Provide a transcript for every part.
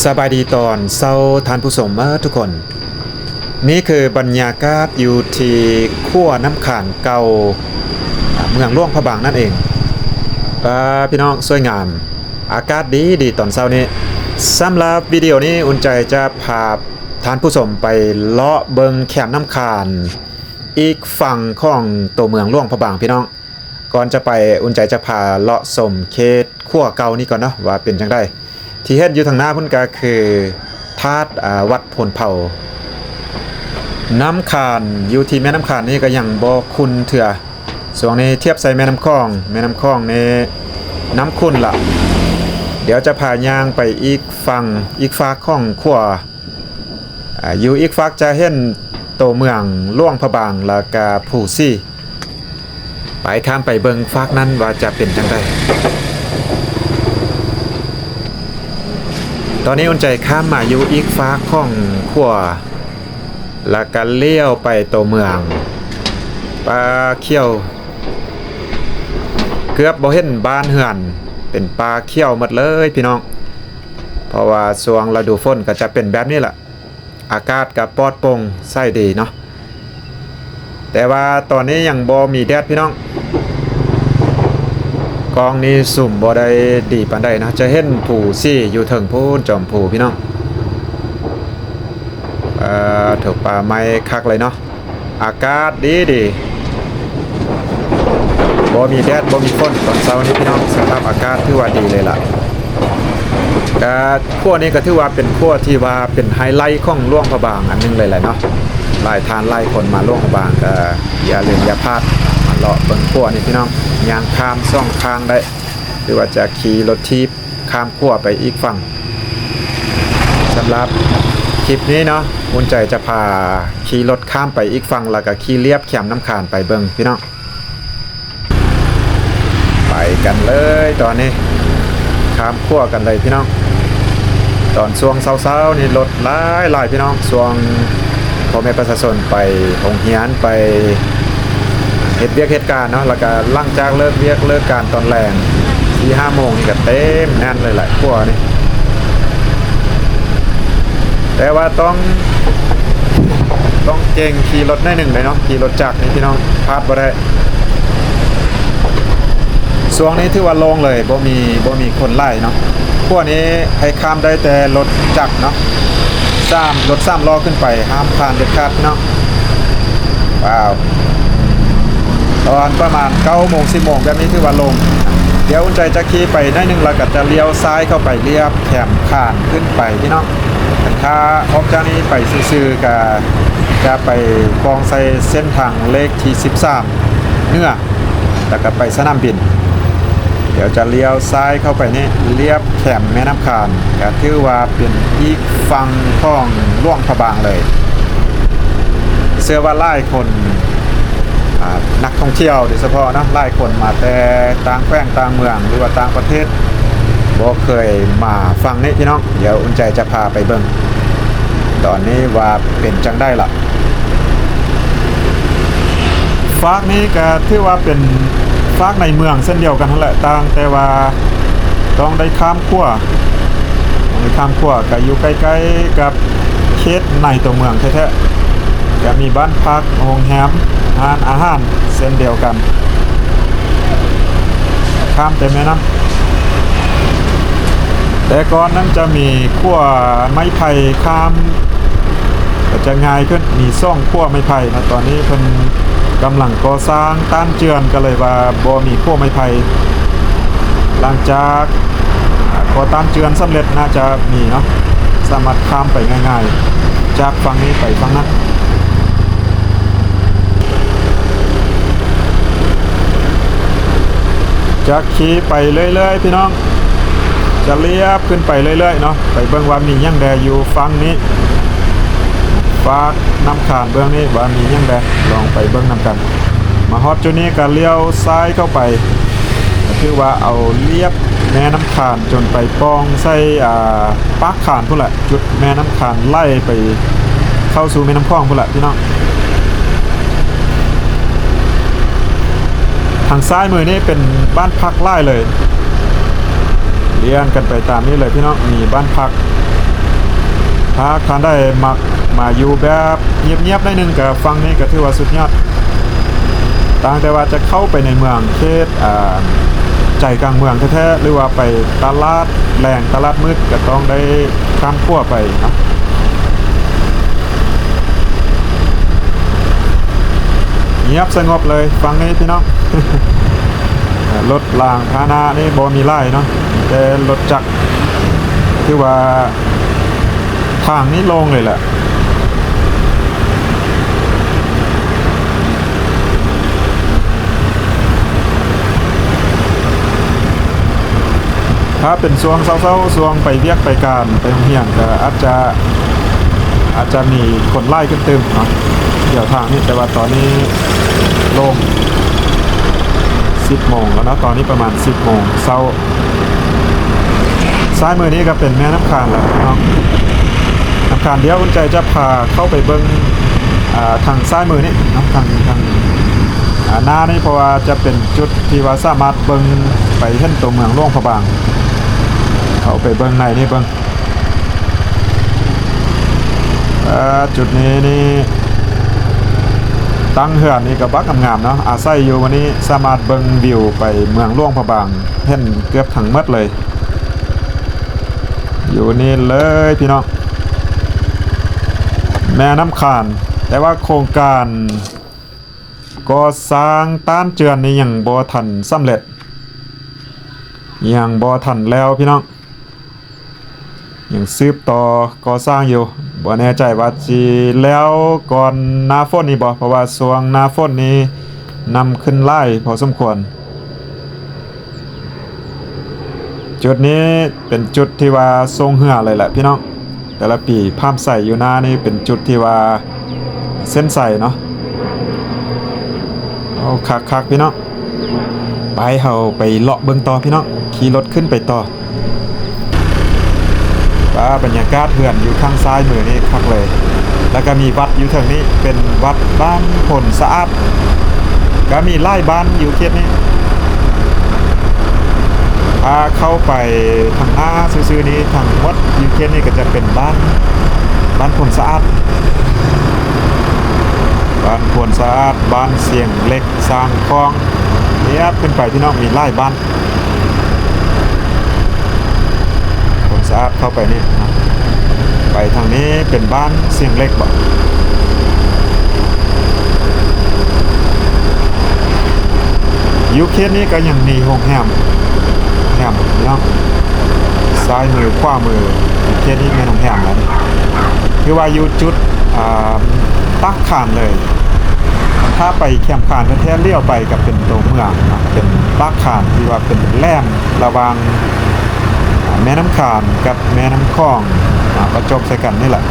ສະບາຍດີຕອນເຊົ້າທ່ານຜູ້ຊົມເອີທຸກຄົນ. ນີ້ຄືບັນຍາກາດຢູ່ທີ່ຂົວນ້ຳຄານເກົ່າ ເມືອງຫຼວງພະບາງນັ້ນເອງ. ປາ ພີ່ນ້ອງ ສວຍງາມ ອາກາດດີໆຕອນເຊົ້ານີ້. ສຳລັບວິດີໂອນີ້ ອຸ່ນໃຈຈະພາທ່ານຜູ້ຊົມໄປເລາະເບິ່ງແຄມນ້ຳຄານ ອີກຝັ່ງຂອງໂຕເມືອງຫຼວງພະບາງ ພີ່ນ້ອງ. ກ່ອນຈະໄປ ອຸ່ນໃຈຈະພາເລາະຊົມເຂດຂົວເກົ່ານີ້ກ່ອນເນາະ ວ່າເປັນຈັ່ງໃດ. ທີ່ເຫັນຢູ່ທາງໜ້າພຸ້ນກໍຄືທາດ ອາ ວັດໂພນເພົາ. ນ້ຳຄານຢູ່ທີ່ແມ່ນ້ຳຄານນີ້ກໍຍັງບໍ່ຂຸ້ນເທື່ອ. ຊ່ວງນີ້ທຽບໃສ່ແມ່ນ້ຳຂອງ, ແມ່ນ້ຳຂອງນີ້ນ້ຳຂຸ້ນລະ. ດຽວຈະພາຍ່າງໄປອີກຝັ່ງ, ອີກຟາກຂອງຂົວ. ອາ ຢູ່ອີກຟາກຈະເຫັນໂຕເມືອງຫຼວງພະບາງ ແລ້ວກະພູສີ. ໄປ ຂ້າມໄປເບິ່ງຟາກນັ້ນວ່າຈະເປັນຈັ່ງໃດ. ຕອນນີ້ອຸ່ນໃຈຂ້າມມາຢູ່ອີກຟາກຂອງຂົວ ແລ້ວກະລ້ຽວໄປໂຕເມືອງ. ປ່າຂຽວ ເກືອບບໍ່ເຫັນບ້ານເຮືອນ, ເປັນປ່າຂຽວໝົດເລີຍ ພີ່ນ້ອງ. ເພາະວ່າຊ່ວງລະດູຝົນກໍຈະເປັນແບບນີ້ລະ. ອາກາດກໍປອດໂປ່ງໃສດີເນາະ, ແຕ່ວ່າຕອນນີ້ຍັງບໍ່ມີແດດພີ່ນ້ອງ. ກ້ອງນີ້ຊູມບໍ່ໄດ້ດີປານໃດນະ, ຈະເຫັນພູສີຢູ່ເທິງພຸ້ນ ຈອມພູພີ່ນ້ອງ. ເອີ ເຖິງປ່າໄມ້ຄັກເລີຍເນາະ. ອາກາດດີໆ ບໍ່ມີແດດ ບໍ່ມີຝົນຕອນເຊົ້ານີ້ພີ່ນ້ອງ, ສະພາບອາກາດຖືວ່າດີເລີຍລະ. ກະຂົວນີ້ກໍຖືວ່າເປັນຂົວທີ່ວ່າເປັນໄຮໄລຂອງຫຼວງພະບາງອັນໜຶ່ງເລີຍແຫຼະເນາະ. ຫຼາຍທ່ານຫຼາຍຄົນມາຫຼວງພະບາງກໍຢ່າລືມຢ່າພາດ ມາເລາະເບິ່ງຂົວນີ້ພີ່ນ້ອງ. ຍ່າງຂ້າມສອງຂ້າງໄດ້ ຫຼືວ່າຈະຂີ່ລົດຖີບ ຂ້າມຂົວໄປອີກຝັ່ງ. ສຳລັບຄລິບນີ້ເນາະ, ອຸ່ນໃຈຈະພາຂີ່ລົດຂ້າມໄປອີກຝັ່ງ ແລ້ວກໍຂີ່ລຽບແຄມນ້ຳຄານໄປເບິ່ງພີ່ນ້ອງ. ໄປກັນເລີຍຕອນນີ້, ຂ້າມຂົວກັນເລີຍພີ່ນ້ອງ. ຕອນຊ່ວງເຊົ້າໆນີ້ລົດຫຼາຍໆ ພີ່ນ້ອງ, ຊ່ວງພໍ່ແມ່ປະຊາຊົນໄປໂຮງຮຽນ ໄປເຮັດວຽກເຮັດການເນາະ, ແລ້ວກະຫຼັງຈາກເລີກວຽກເລີກການຕອນແລງ ສີ່ຫ້າໂມງນີ້ກະເຕັມແໜ້ນເລີຍແຫຼະຂົວນີ້. ແຕ່ວ່າຕ້ອງ ຕ້ອງເກັ່ງຂີ່ລົດໜ້ອຍໜຶ່ງເລີຍເນາະ, ຂີ່ລົດຈັກນີ້ພີ່ນ້ອງ ພາດບໍ່ໄດ້. ຊ່ວງນີ້ຖືວ່າໂລ່ງເລີຍ, ບໍ່ມີ ບໍ່ມີຄົນຫຼາຍເນາະ. ຂົວນີ້ໃຫ້ຂ້າມໄດ້ແຕ່ລົດຈັກເນາະ, ສາມ ລົດສາມລໍ້ຂຶ້ນໄປ ຫ້າມຜ່ານເດັດຂາດເນາະ. ວ້າວ ຕອນປະມານເກົ້າໂມງ ສິບໂມງແບບນີ້ຖືວ່າໂລ່ງ. ດຽວອຸ່ນໃຈຈະຂີ່ໄປໜ້ອຍໜຶ່ງ ແລ້ວກໍຈະລ້ຽວຊ້າຍເຂົ້າໄປລຽບແຄມຄານຂຶ້ນໄປພີ່ນ້ອງ. ຖ້າອອກຈາກນີ້ໄປຊື່ໆ ກໍຈະໄປປ່ອງໃສ່ເສັ້ນທາງເລກທີສິບສາມເໜືອ ແລ້ວກໍໄປສະໜາມບິນ. ດຽວຈະລ້ຽວຊ້າຍເຂົ້າໄປນີ້ ລຽບແຄມແມ່ນ້ຳຄານ ກໍຖືວ່າເປັນອີກຝັ່ງຂອງຫຼວງພະບາງເລີຍ. ເຊື່ອວ່າຫຼາຍຄົນ ອາ ນັກທ່ອງທ່ຽວໂດຍສະເພາະເນາະ, ຫຼາຍຄົນມາແຕ່ຕ່າງແຂວງຕ່າງເມືອງ ຫຼືວ່າຕ່າງປະເທດ ບໍ່ເຄີຍມາຝັ່ງນີ້ພີ່ນ້ອງ. ດຽວອຸ່ນໃຈຈະພາໄປເບິ່ງຕອນນີ້ວ່າເປັນຈັ່ງໃດລະ. ຟາກນີ້ກໍຖືວ່າເປັນຟາກໃນເມືອງເຊັ່ນດຽວກັນຫັ້ນແຫຼະ, ຕ່າງແຕ່ວ່າຕ້ອງໄດ້ຂ້າມຂົວ, ຕ້ອງໄດ້ຂ້າມຂົວ. ກໍຢູ່ໃກ້ໆກັບເຂດໃນຕົວເມືອງແທ້ໆ, ກໍມີບ້ານພັກ, ໂຮງແຮມ, ຮ້ານອາຫານເຊັ່ນດຽວກັນ. ຂ້າມແຕ່ແມ່ນ້ຳ. ແຕ່ກ່ອນນັ້ນຈະມີຂົວໄມ້ໄຜ່ຂ້າມ ກໍຈະງ່າຍຂຶ້ນ, ມີສອງຂົວໄມ້ໄຜ່ເນາະ. ຕອນນີ້ເພິ່ນກຳລັງກໍ່ສ້າງຕ້ານເຈື່ອນ ກໍເລີຍວ່າບໍ່ມີຂົວໄມ້ໄຜ່. ຫຼັງຈາກ ອາ ກໍ່ຕ້ານເຈື່ອນສຳເລັດ ໜ້າຈະມີເນາະ, ສາມາດຂ້າມໄປງ່າຍໆ ຈາກຝັ່ງນີ້ໄປຝັ່ງນັ້ນ. ຈະຂີ່ໄປເລື້ອຍໆ ພີ່ນ້ອງ, ຈະລຽບຂຶ້ນໄປເລື້ອຍໆເນາະ, ໄປເບິ່ງວ່າມີຫຍັງແດ່ຢູ່ຝັ່ງນີ້, ຟາກນ້ຳຄານເບື້ອງນີ້ວ່າມີຫຍັງແດ່, ລອງໄປເບິ່ງນຳກັນ. ມາຮອດຈຸດນີ້ກໍລ້ຽວຊ້າຍເຂົ້າໄປ, ກໍຖືວ່າເອົາລຽບແມ່ນ້ຳຄານຈົນໄປປ່ອງໃສ່ ອາ ປາກຄານພຸ້ນແຫຼະ. ຈຸດແມ່ນ້ຳຄານໄຫຼໄປເຂົ້າສູ່ແມ່ນ້ຳຂອງພຸ້ນລະພີ່ນ້ອງ. ທາງຊ້າຍມືນີ້ເປັນບ້ານພັກຫຼາຍເລີຍ, ລຽນກັນໄປຕາມນີ້ເລີຍພີ່ນ້ອງ. ມີບ້ານພັກ ຖ້າທ່ານໃດມັກມາຢູ່ແບບງຽບໆໜ້ອຍໜຶ່ງ ກະຝັ່ງນີ້ກະຖືວ່າສຸດຍອດ. ຕ່າງແຕ່ວ່າຈະເຂົ້າໄປໃນເມືອງເຂດ ອ່າ ໃຈກາງເມືອງແທ້ໆ ຫຼືວ່າໄປຕະຫຼາດແລງ ຕະຫຼາດມືດ ກະຕ້ອງໄດ້ຂ້າມຂົວໄປເນາະ. ງຽບສະຫງົບເລີຍຝັ່ງນີ້ພີ່ນ້ອງ. ລົດລາງພາຫະນະນີ້ບໍ່ມີຫຼາຍເນາະ ແຕ່ລົດຈັກ ຖືວ່າທາງນີ້ໂລ່ງເລີຍແຫຼະ. ຖ້າເປັນຊ່ວງເຊົ້າໆ ຊ່ວງໄປວຽກໄປການ ໄປໂຮງຮຽນ ກະອາດຈະ ອາດຈະມີຄົນຫຼາຍຂຶ້ນຕື່ມເນາະ ດຽວທາງນີ້. ແຕ່ວ່າຕອນນີ້ໂລ່ງ ສິບໂມງແລ້ວເນາະ ຕອນນີ້ປະມານສິບໂມງເຊົ້າ. ຊ້າຍມືນີ້ກະເປັນແມ່ນ້ຳຄານແລ້ວເນາະ ນ້ຳຄານ. ດຽວອຸ່ນໃຈຈະພາເຂົ້າໄປເບິ່ງ ອ່າ ທາງຊ້າຍມືນີ້ເນາະ ທາງ ທາງ ອ່າ ໜ້ານີ້ ເພາະວ່າຈະເປັນຈຸດທີ່ວ່າສາມາດເບິ່ງໄປເຫັນຕົວເມືອງຫຼວງພະບາງ. ເຂົ້າໄປເບິ່ງໃນນີ້ເບິ່ງ. ເອີ ຈຸດນີ້ນີ້ ຕັ້ງເຮືອນນີ້ກະບັກງາມໆເນາະ ອາໄສຢູ່ມື້ນີ້ ສາມາດເບິ່ງວິວໄປເມືອງຫຼວງພະບາງ ເຫັນເກືອບທັງໝົດເລີຍ ຢູ່ນີ້ເລີຍພີ່ນ້ອງ. ແມ່ນ້ຳຄານ ແຕ່ວ່າໂຄງການກໍ່ສ້າງຕ້ານເຈື່ອນນີ້ຍັງບໍ່ທັນສຳເລັດ ຍັງບໍ່ທັນແລ້ວພີ່ນ້ອງ. ຍັງສືບຕໍ່ກໍ່ສ້າງຢູ່ ບໍ່ແນ່ໃຈວ່າຊິແລ້ວກ່ອນໜ້າຝົນນີ້ບໍ່ ເພາະວ່າຊ່ວງໜ້າຝົນນີ້ນ້ຳຂຶ້ນຫຼາຍພໍສົມຄວນ. ຈຸດນີ້ເປັນຈຸດທີ່ວ່າສົ່ງເຮືອເລີຍແຫຼະພີ່ນ້ອງ ແຕ່ລະປີ. ພາບໃສຢູ່ໜ້ານີ້ເປັນຈຸດທີ່ວ່າເສັ້ນໄຊເນາະ. ໂອ້ ຄັກໆ ພີ່ນ້ອງ. ໄປ ເຮົາໄປເລາະເບິ່ງຕໍ່ພີ່ນ້ອງ ຂີ່ລົດຂຶ້ນໄປຕໍ່. ວ່າບັນຍາກາດເຮືອນຢູ່ທາງຊ້າຍມືນີ້ຄັກເລີຍ ແລ້ວກະມີວັດຢູ່ເທິງນີ້ ເປັນວັດບ້ານໂພນສະອາດ ກະມີຫຼາຍບ້ານຢູ່ເຂດນີ້. ຖ້າເຂົ້າໄປທາງໜ້າຊື່ໆນີ້ ທັງໝົດຢູ່ເຂດນີ້ກະຈະເປັນບ້ານ ບ້ານໂພນສະອາດ ບ້ານໂພນສະອາດ ບ້ານຊຽງເຫຼັກ ສ້າງຂອງ ລຽບຂຶ້ນໄປພີ່ນ້ອງ ມີຫຼາຍບ້ານ. ໂພນສະອາດເຂົ້າໄປນີ້ ໄປທາງນີ້ເປັນບ້ານຊຽງເຫຼັກບໍ? ຢູ່ເຂດນີ້ກະຍັງມີໂຮງແຮມ ແຮມພີ່ນ້ອງ ຊ້າຍມືຂວາມື ເຂດນີ້ແມ່ນໂຮງແຮມແລ້ວນີ້ ຖືວ່າຢູ່ຈຸດ ອ່າ ປາກຄານເລີຍ. ຖ້າໄປແຄມຄານແທ້ໆ ລ້ຽວໄປກະເປັນໂຕເມືອງເນາະ ເປັນປາກຄານທີ່ວ່າເປັນແຫຼມລະຫວ່າງ ອ່າ ແມ່ນ້ຳຄານກັບແມ່ນ້ຳຂອງ ອ່າ ປະຈົບໃສ່ກັນນີ້ແຫຼະ.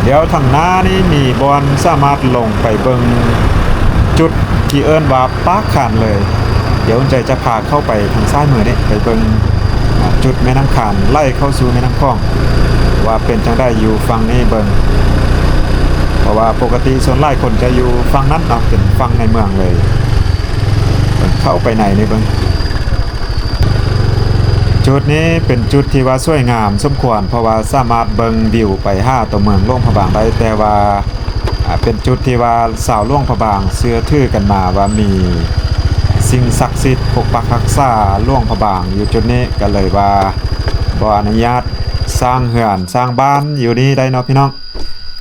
ດຽວທາງໜ້ານີ້ມີບ່ອນສາມາດລົງໄປເບິ່ງຈຸດທີ່ເອີ້ນວ່າປາກຄານເລີຍ. ດຽວອຸ່ນໃຈຈະພາເຂົ້າໄປທາງຊ້າຍມືນີ້ ໄປເບິ່ງ ອ່າ ຈຸດແມ່ນ້ຳຄານໄຫຼເຂົ້າສູ່ແມ່ນ້ຳຂອງ ວ່າເປັນຈັ່ງໃດຢູ່ຝັ່ງນີ້ເບິ່ງ. ເພາະວ່າປົກກະຕິສ່ວນຫຼາຍຄົນຈະຢູ່ຝັ່ງນັ້ນເນາະ ເປັນຝັ່ງໃນເມືອງເລີຍ. ເຂົ້າໄປໃນນີ້ເບິ່ງ ຈຸດນີ້ເປັນຈຸດທີ່ວ່າສວຍງາມສົມຄວນ ເພາະວ່າສາມາດເບິ່ງວິວໄປຫາຕົວເມືອງຫຼວງພະບາງໄດ້ ແຕ່ວ່າ ອ່າ ເປັນຈຸດທີ່ວ່າຊາວຫຼວງພະບາງເຊື່ອຖືກັນມາວ່າມີສິ່ງສັກສິດປົກປັກຮັກສາຫຼວງພະບາງຢູ່ຈຸດນີ້ ກະເລີຍວ່າບໍ່ອະນຸຍາດສ້າງເຮືອນສ້າງບ້ານຢູ່ນີ້ໄດ້ເນາະພີ່ນ້ອງ.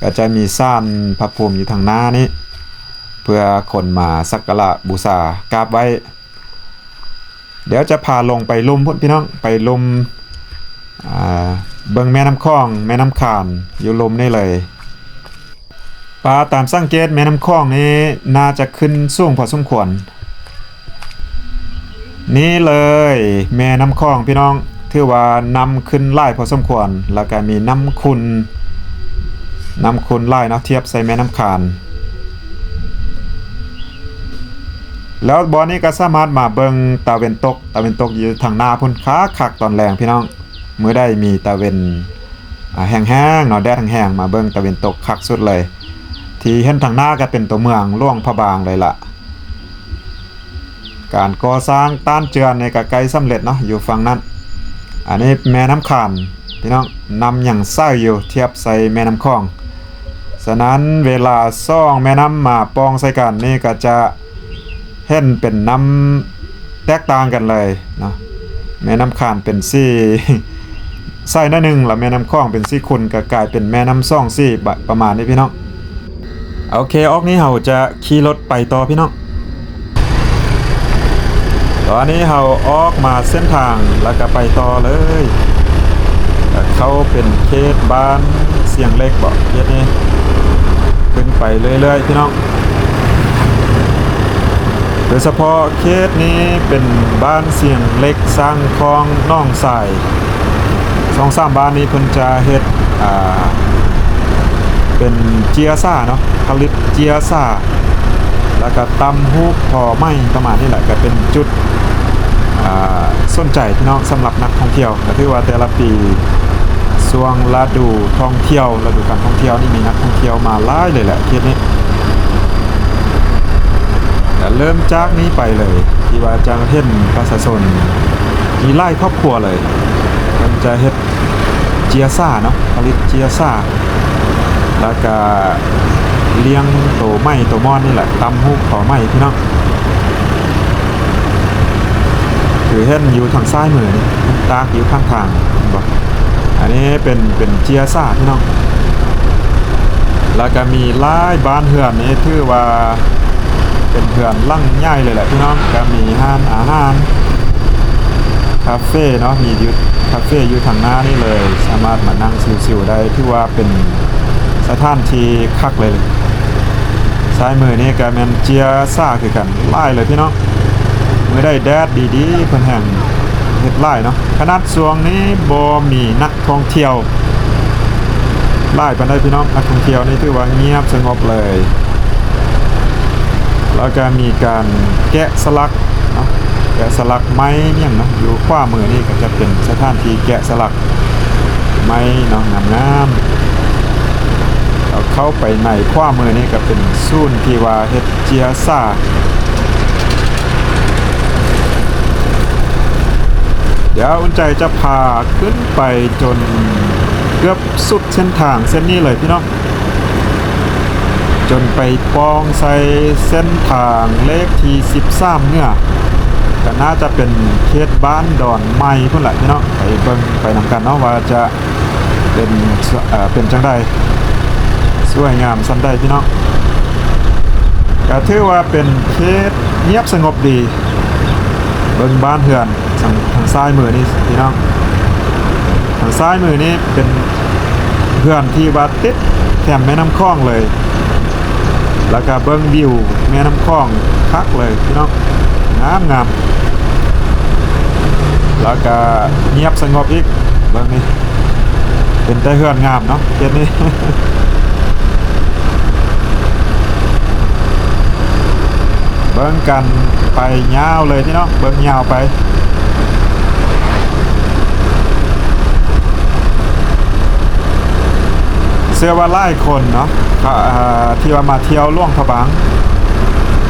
ກະຈະມີສານພະພູມຢູ່ທາງໜ້ານີ້ ເພື່ອຄົນມາສັກກາລະບູຊາກາບໄຫວ້. ດຽວຈະພາລົງໄປລຸ່ມພຸ້ນພີ່ນ້ອງ ໄປລຸ່ມ ອ່າ ເບິ່ງແມ່ນ້ຳຂອງ ແມ່ນ້ຳຄານ ຢູ່ລຸ່ມນີ້ເລີຍ. ປາ ຕາມສັງເກດແມ່ນ້ຳຂອງນີ້ໜ້າຈະຂຶ້ນສູງພໍສົມຄວນ. ນີ້ເລີຍແມ່ນ້ຳຂອງພີ່ນ້ອງ ຖືວ່ານ້ຳຂຶ້ນຫຼາຍພໍສົມຄວນ ແລ້ວກະມີນ້ຳຂຸ່ນ ນ້ຳຂຸ່ນຫຼາຍເນາະ ທຽບໃສ່ແມ່ນ້ຳຄານ. ແລ້ວບ່ອນນີ້ກະສາມາດມາເບິ່ງຕາເວັນຕົກ ຕາເວັນຕົກຢູ່ທາງໜ້າພຸ້ນ ຄັກໆ ຕອນແລງພີ່ນ້ອງ. ມື້ໃດມີຕາເວັນ ອ່າ ແຮງໆເນາະ ແດດແຮງໆ ມາເບິ່ງຕາເວັນຕົກຄັກສຸດເລີຍ. ທີ່ເຫັນທາງໜ້າກະເປັນຕົວເມືອງຫຼວງພະບາງເລີຍລະ. ການກໍ່ສ້າງຕ້ານເຈື່ອນນີ້ກະໃກ້ສຳເລັດເນາະ ຢູ່ຝັ່ງນັ້ນ. ອັນນີ້ແມ່ນ້ຳຄານ ພີ່ນ້ອງ, ນ້ຳຍັງໃສຢູ່ທຽບໃສ່ແມ່ນ້ຳຂອງ. ສະນັ້ນເວລາສອງແມ່ນ້ຳມາປ່ອງໃສ່ກັນນີ້ກໍຈະເຫັນເປັນນ້ຳແຕກຕ່າງກັນເລີຍເນາະ. ແມ່ນ້ຳຂານເປັນສີໃສໜ້ອຍໜຶ່ງ ແລ້ວແມ່ນ້ຳຂອງເປັນສີຂຸ່ນ ກໍກາຍເປັນແມ່ນ້ຳສອງສີ ປະ ປະມານນີ້ພີ່ນ້ອງ. ໂອເຄ, ອອກນີ້ເຮົາຈະຂີ່ລົດໄປຕໍ່ພີ່ນ້ອງ. ຕອນນີ້ເຮົາອອກມາເສັ້ນທາງ ແລ້ວກໍໄປຕໍ່ເລີຍ, ກໍເຂົ້າເປັນເຂດບ້ານຊຽງເຫຼັກບໍ ເຂດນີ້, ຂຶ້ນໄປເລື້ອຍໆ ພີ່ນ້ອງ. ໂດຍສະເພາະເຂດນີ້ເປັນບ້ານຊຽງເຫຼັກ, ສ້າງຄ້ອງ, ໜອງຊາຍ, ສອງສາມບ້ານນີ້ເພິ່ນຈະເຮັດ ອ່າ ເປັນເຈ້ຍສ້າເນາະ, ຜະລິດເຈ້ຍສ້າ ແລ້ວກໍຕ່ຳຫູກທໍໄໝ ປະມານນີ້ແຫຼະ. ກໍເປັນຈຸດ ອ່າ ສົນໃຈພີ່ນ້ອງ ສຳລັບນັກທ່ອງທ່ຽວ. ກໍຖືວ່າແຕ່ລະປີ ຊ່ວງລະດູທ່ອງທ່ຽວ, ລະດູການທ່ອງທ່ຽວນີ້ ມີນັກທ່ອງທ່ຽວມາຫຼາຍເລີຍແຫຼະ ເຂດນີ້. ແລະເລີ່ມຈາກນີ້ໄປເລີຍ ທີ່ວ່າຈະເຫັນປະຊາຊົນ ມີຫຼາຍຄອບຄົວເລີຍ ເພິ່ນຈະເຮັດເຈ້ຍສ້າເນາະ, ຜະລິດເຈ້ຍສ້າ ແລ້ວກະລ້ຽງໂຕໄໝໂຕມ່ອນນີ້ແຫຼະ, ຕ່ຳຫູກທໍໄໝພີ່ນ້ອງ. ຄືເຫັນຢູ່ທາງຊ້າຍມືນີ້ ມັນຕາກຢູ່ຂ້າງທາງ ເຫັນບໍ່? ອັນນີ້ເປັນ ເປັນເຈ້ຍສ້າພີ່ນ້ອງ. ແລ້ວກະມີຫຼາຍບ້ານເຮືອນນີ້ ຖືວ່າເປັນເຮືອນຫຼັງໃຫຍ່ເລີຍແຫຼະພີ່ນ້ອງ. ກະມີຮ້ານອາຫານ ຄາເຟເນາະ, ມີຢູ່ ຄາເຟຢູ່ທາງໜ້ານີ້ເລີຍ, ສາມາດມານັ່ງຊິວໆໄດ້. ຖືວ່າເປັນສະຖານທີ່ຄັກເລີຍ. ຊ້າຍມືນີ້ກະແມ່ນເຈ້ຍສ້າຄືກັນ, ຫຼາຍເລີຍພີ່ນ້ອງ. ມື້ໃດແດດດີໆ ເພິ່ນແຮ່ງເຮັດຫຼາຍເນາະ. ຂະໜາດຊ່ວງນີ້ບໍ່ມີນັກທ່ອງທ່ຽວຫຼາຍປານໃດພີ່ນ້ອງ, ນັກທ່ອງທ່ຽວນີ້ຖືວ່າງຽບສະຫງົບເລີຍ. ແລ້ວກະມີການແກະສະຫຼັກເນາະ, ແກະສະຫຼັກໄມ້ຫຍັງເນາະ. ຢູ່ຂວາມືນີ້ກໍຈະເປັນສະຖານທີ່ແກະສະຫຼັກໄມ້ເນາະ, ງາມໆ. ແລ້ວເຂົ້າໄປໃນຂວາມືນີ້ກໍເປັນສູນທີ່ວ່າເຮັດເຈ້ຍສ້າ. ດຽວອຸ່ນໃຈຈະພາຂຶ້ນໄປຈົນເກືອບສຸດເສັ້ນທາງເສັ້ນນີ້ເລີຍພີ່ນ້ອງ, ຈົນໄປປ່ອງໃສ່ເສັ້ນທາງເລກທີສິບສາມເໜືອ, ກໍໜ້າຈະເປັນເຂດບ້ານດອນໃໝ່ພຸ້ນແຫຼະພີ່ນ້ອງ. ໄປເບິ່ງໄປນຳກັນເນາະ ວ່າຈະ ເປັນ ເອີ ເປັນຈັ່ງໃດ ສວຍງາມສ່ຳໃດພີ່ນ້ອງ. ກະຖືວ່າເປັນເຂດງຽບສະຫງົບດີ. ເບິ່ງບ້ານເຮືອນທາງ ທາງຊ້າຍມືນີ້ພີ່ນ້ອງ, ທາງຊ້າຍມືນີ້ເປັນເຮືອນທີ່ວ່າຕິດແຄມແມ່ນ້ຳຂອງເລີຍ. ແລ້ວກະເບິ່ງວິວແມ່ນ້ຳຂອງຄັກເລີຍພີ່ນ້ອງ, ງາມໆ. ແລ້ວກະງຽບສະຫງົບອີກ, ເບິ່ງນີ້ ເປັນແຕ່ເຮືອນງາມເນາະ ເຂດນີ້. ເບິ່ງກັນໄປຍາວເລີຍພີ່ນ້ອງ, ເບິ່ງຍາວໄປ. ເຊື່ອວ່າຫຼາຍຄົນເນາະ ເອີ ທີ່ວ່າມາທ່ຽວຫຼວງພະບາງ,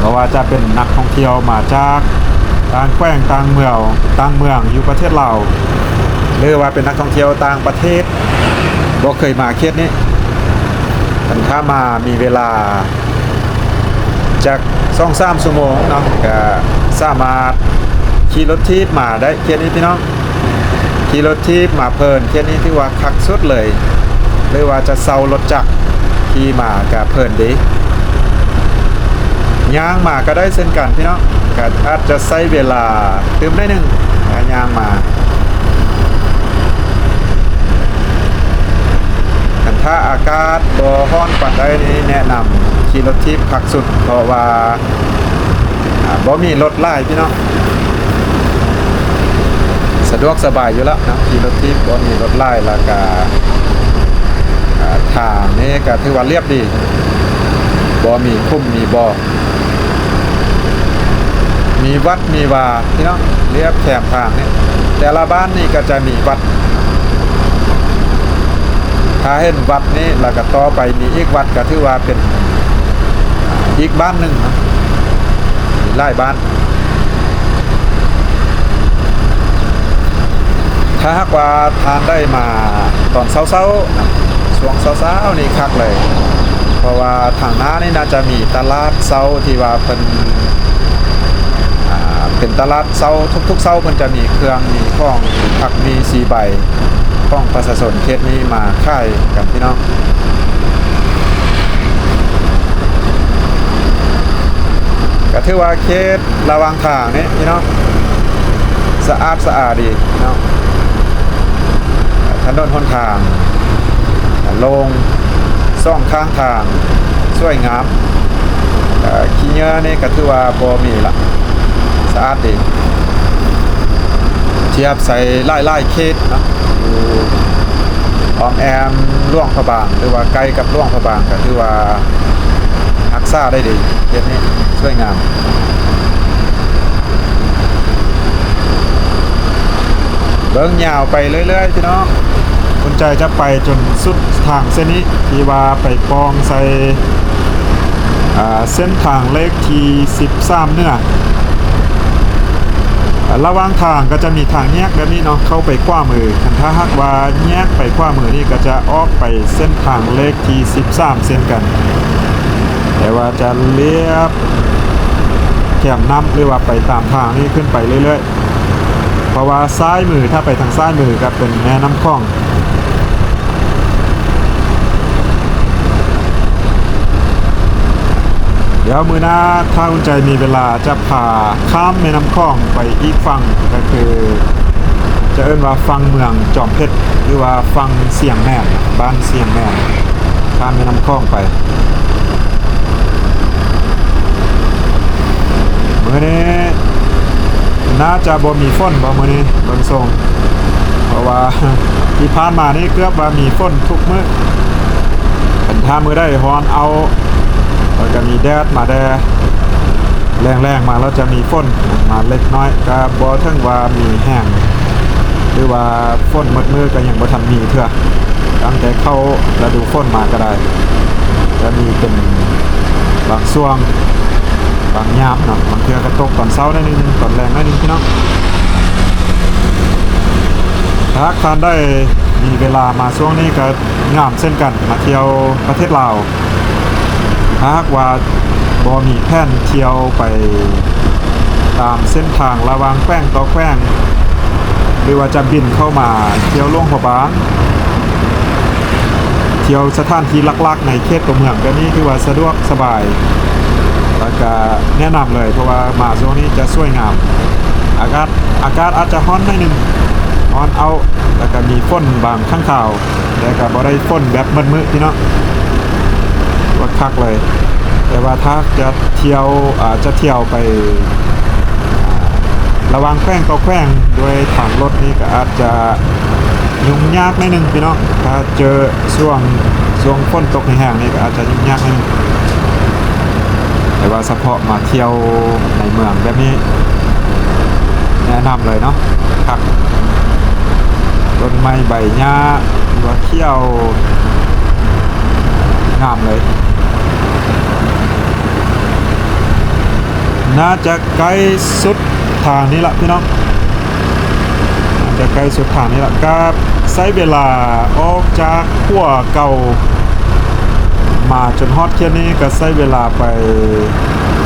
ບໍ່ວ່າຈະເປັນນັກທ່ອງທ່ຽວມາຈາກຕ່າງແຂວງຕ່າງເມືອງ ຕ່າງເມືອງຢູ່ປະເທດລາວ ຫຼືວ່າເປັນນັກທ່ອງທ່ຽວຕ່າງປະເທດ ບໍ່ເຄີຍມາເຂດນີ້, ຄັນຖ້າມາມີເວລາ ຈັກສອງສາມຊົ່ວໂມງເນາະ ກະສາມາດຂີ່ລົດຖີບມາໄດ້ເຂດນີ້ພີ່ນ້ອງ. ຂີ່ລົດຖີບມາເພີນເຂດນີ້ຖືວ່າຄັກສຸດເລີຍ, ຫຼືວ່າຈະເຊົ່າລົດຈັກຂີ່ມາກະເພີນດີ. ຍ່າງມາກະໄດ້ເຊັ່ນກັນພີ່ນ້ອງ, ກະອາດຈະໃຊ້ເວລາຕື່ມໜ້ອຍໜຶ່ງ ກະຍ່າງມາ. ຄັນຖ້າອາກາດບໍ່ຮ້ອນປານໃດນີ້ ແນະນຳຂີ່ລົດຖີບຄັກສຸດ, ເພາະວ່າ ອ່າ ບໍ່ມີລົດຫຼາຍພີ່ນ້ອງ, ສະດວກສະບາຍຢູ່ແລ້ວນະ ຂີ່ລົດຖີບ ບໍ່ມີລົດຫຼາຍ. ແລ້ວກະ ອ່າ ທາງນີ້ກະຖືວ່າລຽບດີ, ບໍ່ມີຂຸມມີບໍ່. ມີວັດມີວາພີ່ນ້ອງ, ລຽບແຄມທາງນີ້ ແຕ່ລະບ້ານນີ້ກໍຈະມີວັດ. ຖ້າເຫັນວັດນີ້ ແລ້ວກໍຕໍ່ໄປມີອີກວັດ ກໍຖືວ່າເປັນອີກບ້ານໜຶ່ງເນາະ, ມີຫຼາຍບ້ານ. ຖ້າຫາກວ່າທ່ານໃດມາ ຕອນເຊົ້າໆ ຊ່ວງເຊົ້າໆ ນີ້ຄັກເລີຍ ເພາະວ່າທາງໜ້ານີ້ໜ້າຈະມີຕະຫຼາດເຊົ້າທີ່ວ່າເພິ່ນ ອ່າ ເປັນຕະຫຼາດເຊົ້າ ທຸກໆ ເຊົ້າເພິ່ນຈະມີເຄື່ອງ ມີຂອງ ມີຜັກ ມີສີໃບ ຂອງປະຊາຊົນເຂດນີ້ມາຂາຍກັນພີ່ນ້ອງ. ກໍຖືວ່າເຂດລະຫວ່າງທາງນີ້ພີ່ນ້ອງ ສະອາດສະອາດີເນາະ ຖະໜົນຫົນທາງໂລ່ງ ສອງຂ້າງທາງສວຍງາມ ເອີ່ ຂີ້ເຫຍື້ອນີ້ກໍຖືວ່າບໍ່ມີລະ ສະອາດດີ ທຽບໃສ່ຫຼາຍໆເຂດເນາະ ຢູ່ອ້ອມແອ້ມຫຼວງພະບາງ ຫຼືວ່າໃກ້ກັບຫຼວງພະບາງ ກໍຖືວ່າຮັກສາໄດ້ດີ ເຂດນີ້ສວຍງາມ. ເບິ່ງຍາວໄປເລື້ອຍໆ ພີ່ນ້ອງ ຄຸນໃຈຈະໄປຈົນສຸດທາງເສັ້ນນີ້ ທີ່ວ່າໄປປ່ອງໃສ່ ອ່າ ເສັ້ນທາງເລກທີສິບສາມເໜືອ. ລະຫວ່າງທາງກໍຈະມີທາງແຍກແບບນີ້ເນາະ ເຂົ້າໄປຂວາມື ຄັນຖ້າຫາກວ່າແຍກໄປຂວາມືນີ້ ກໍຈະອອກໄປເສັ້ນທາງເລກທີສິບສາມເຊັ່ນກັນ ແຕ່ວ່າຈະລຽບແຄມນ້ຳ ຫຼືວ່າໄປຕາມທາງນີ້ຂຶ້ນໄປເລື້ອຍໆ ເພາະວ່າຊ້າຍມື ຖ້າໄປທາງຊ້າຍມືກໍເປັນແມ່ນ້ຳຂອງ. ດຽວມື້ໜ້າ ຖ້າອຸ່ນໃຈມີເວລາ ຈະພາຂ້າມແມ່ນ້ຳຂອງໄປອີກຝັ່ງ ກໍຄືຈະເອີ້ນວ່າຝັ່ງເມືອງຈອມເພັດ ຫຼືວ່າຝັ່ງຊຽງແໝນ ບ້ານຊຽງແໝນ ຂ້າມແມ່ນ້ຳຂອງໄປ. ມື້ນີ້ໜ້າຈະບໍ່ມີຝົນບໍ່ມື້ນີ້ ເບິ່ງຊົງ ເພາະວ່າທີ່ຜ່ານມານີ້ເກືອບວ່າມີຝົນທຸກມື້ ຄັນຖ້າມື້ໃດຮ້ອນເອົາ ແລ້ວກໍມີແດດມາແດ່ ແລງໆມາແລ້ວຈະມີຝົນມາເລັກນ້ອຍ ກໍບໍ່ເຖິງວ່າມີແຮງ ຫຼືວ່າຝົນໝົດມື້ກໍຍັງບໍ່ທັນມີເທື່ອ. ຕັ້ງແຕ່ເຂົ້າລະດູຝົນມາກໍໄດ້ ຈະມີເປັນບາງຊ່ວງ ບາງຍາມເນາະ ບາງເທື່ອກໍຕົກຕອນເຊົ້າໜ້ອຍໜຶ່ງ ຕອນແລງໜ້ອຍໜຶ່ງ ພີ່ນ້ອງ. ຖ້າຫາກທ່ານໃດມີເວລາມາຊ່ວງນີ້ກໍງາມເຊັ່ນກັນ ມາທ່ຽວປະເທດລາວ. ຖ້າຫາກວ່າບໍ່ມີແຜນທ່ຽວໄປຕາມເສັ້ນທາງລະຫວ່າງແຂວງຕໍ່ແຂວງ ຫຼືວ່າຈະບິນເຂົ້າມາທ່ຽວຫຼວງພະບາງ ທ່ຽວສະຖານທີ່ຫຼັກໆໃນເຂດຕົວເມືອງແບບນີ້ ຖືວ່າສະດວກສະບາຍ ແລ້ວກະແນະນຳເລີຍ ເພາະວ່າມາຊ່ວງນີ້ຈະສວຍງາມ. ອາກາດ ອາກາດອາດຈະຮ້ອນໜ້ອຍໜຶ່ງ ຮ້ອນເອົາ ແລ້ວກະມີຝົນບາງຄັ້ງຄາວ ແຕ່ກໍບໍ່ໄດ້ຝົນແບບໝົດມື້ ພີ່ນ້ອງ ວ່າຄັກເລີຍ. ແຕ່ວ່າຖ້າຈະທ່ຽວ ອາ ຈະທ່ຽວໄປ ອາ ລະຫວ່າງແຂວງຕໍ່ແຂວງດ້ວຍທາງລົດນີ້ ກໍອາດຈະຫຍຸ້ງຍາກໜ້ອຍໜຶ່ງ ພີ່ນ້ອງ ຖ້າເຈີຊ່ວງ ຊ່ວງຝົນຕົກແຮງໆນີ້ ກໍອາດຈະຫຍຸ້ງຍາກໜ້ອຍໜຶ່ງ. ແຕ່ວ່າສະເພາະມາທ່ຽວໃນເມືອງແບບນີ້ ແນະນຳເລີຍເນາະ ຄັກ ຕົ້ນໄມ້ໃບຫຍ້າ ຖືວ່າຂຽວງາມເລີຍ. ໜ້າຈະໃກ້ສຸດທາງນີ້ລະ ພີ່ນ້ອງ ໜ້າຈະໃກ້ສຸດທາງນີ້ລະ. ກໍໃຊ້ເວລາອອກຈາກຂົວເກົ່າມາຈົນຮອດເຂດນີ້ ກໍໃຊ້ເວລາໄປ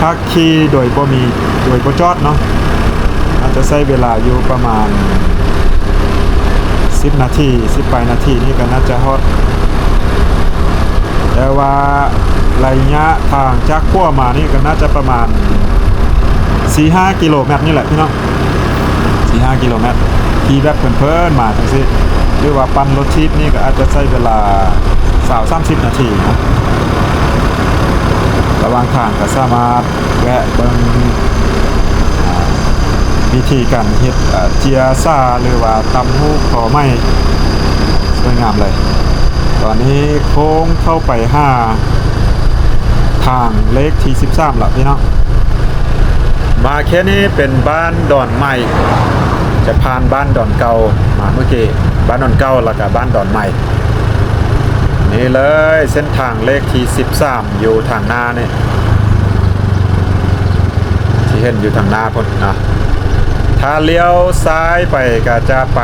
ຖ້າຂີ່ໂດຍບໍ່ມີ ໂດຍບໍ່ຈອດເນາະ ອາດຈະໃຊ້ເວລາຢູ່ປະມານສິບນາທີ ສິບປາຍນາທີນີ້ກໍໜ້າຈະຮອດ. ແຕ່ວ່າໄລຍະທາງຈາກຂົວມານີ້ກໍໜ້າຈະປະມານສີ່ຫ້າກິໂລແມັດນີ້ແຫຼະ ພີ່ນ້ອງ ສີ່ຫ້າກິໂລແມັດ ຂີ່ແບບເພີນໆມາຈັ່ງຊີ້ ຫຼືວ່າປັ່ນລົດຖີບນີ້ກໍອາດຈະໃຊ້ເວລາຊາວສາມສິບນາທີເນາະ. ລະຫວ່າງທາງກໍສາມາດແວະເບິ່ງ ອ່າ ວິທີການເຮັດ ເອີ່ ເຈຍສາ ຫຼືວ່າຕ່ຳຫູກຕໍໄມ້ ສວຍງາມເລີຍ. ຕອນນີ້ໂຄ້ງເຂົ້າໄປຫາທາງເລກທີສິບສາມລະ ພີ່ນ້ອງ. ມາເຂດນີ້ເປັນບ້ານດອນໃໝ່ ຈະຜ່ານບ້ານດອນເກົ່າມາເມື່ອກີ້ ບ້ານດອນເກົ່າ ແລ້ວກະບ້ານດອນໃໝ່. ນີ້ເລີຍ ເສັ້ນທາງເລກທີສິບສາມ ຢູ່ທາງໜ້ານີ້ ທີ່ເຫັນຢູ່ທາງໜ້າພຸ້ນເນາະ. ຖ້າລ້ຽວຊ້າຍໄປກໍຈະໄປ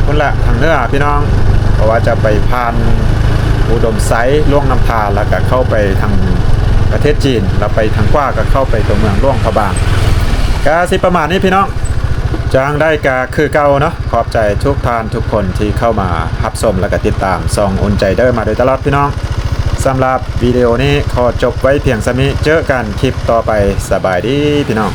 ພຸ້ນລະ ທາງເໜືອ ພີ່ນ້ອງ. ບໍ່ວ່າຈະໄປຜ່ານອຸດົມໄຊ, ຫຼວງນ້ຳທາ ແລ້ວກະເຂົ້າໄປທາງປະເທດຈີນ, ແລ້ວໄປທາງຂວາກະເຂົ້າໄປຕົວເມືອງຫຼວງພະບາງ. ກະຊິປະມານນີ້ພີ່ນ້ອງ, ຈັ່ງໃດກະຄືເກົ່າເນາະ, ຂອບໃຈທຸກທ່ານທຸກຄົນທີ່ເຂົ້າມາຮັບຊົມ ແລ້ວກະຕິດຕາມຊ່ອງອຸ່ນໃຈເດີມາໂດຍຕະຫຼອດພີ່ນ້ອງ. ສຳລັບວິດີໂອນີ້ຂໍຈົບໄວ້ພຽງສ່ຳນີ້, ເຈີກັນຄລິບຕໍ່ໄປ, ສະບາຍດີພີ່ນ້ອງ.